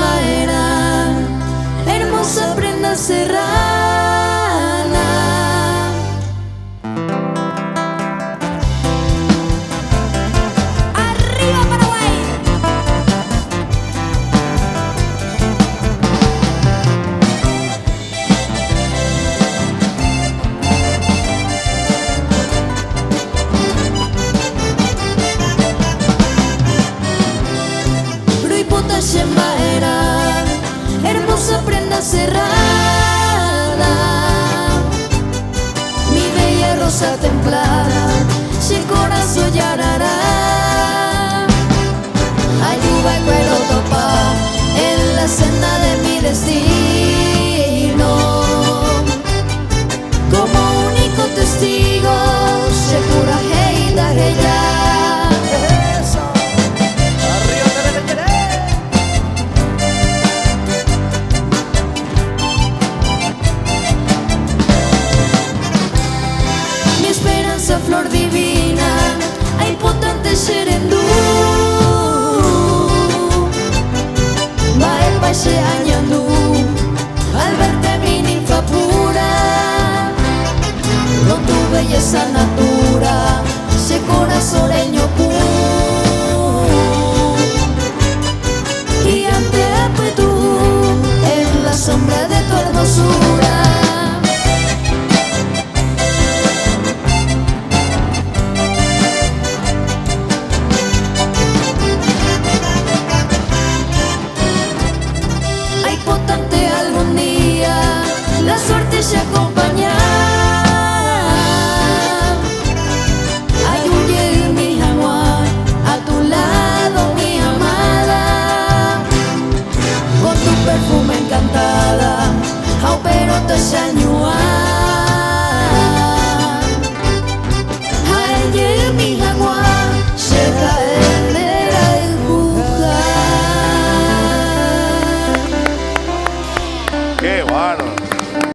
mba'erã, hermosa prenda serrana. ¡Arriba Paraguay! Roipota che mba'erã, hermosa prenda cerrada. Mi bella rosa templada, che korasõ jararã. Ajuva'ekue rotopa en la senda de mi destino. Como único testigo, che purahéi ndaheja. Eso. Arriba, tere, tere. Mi esperanza, flor divina.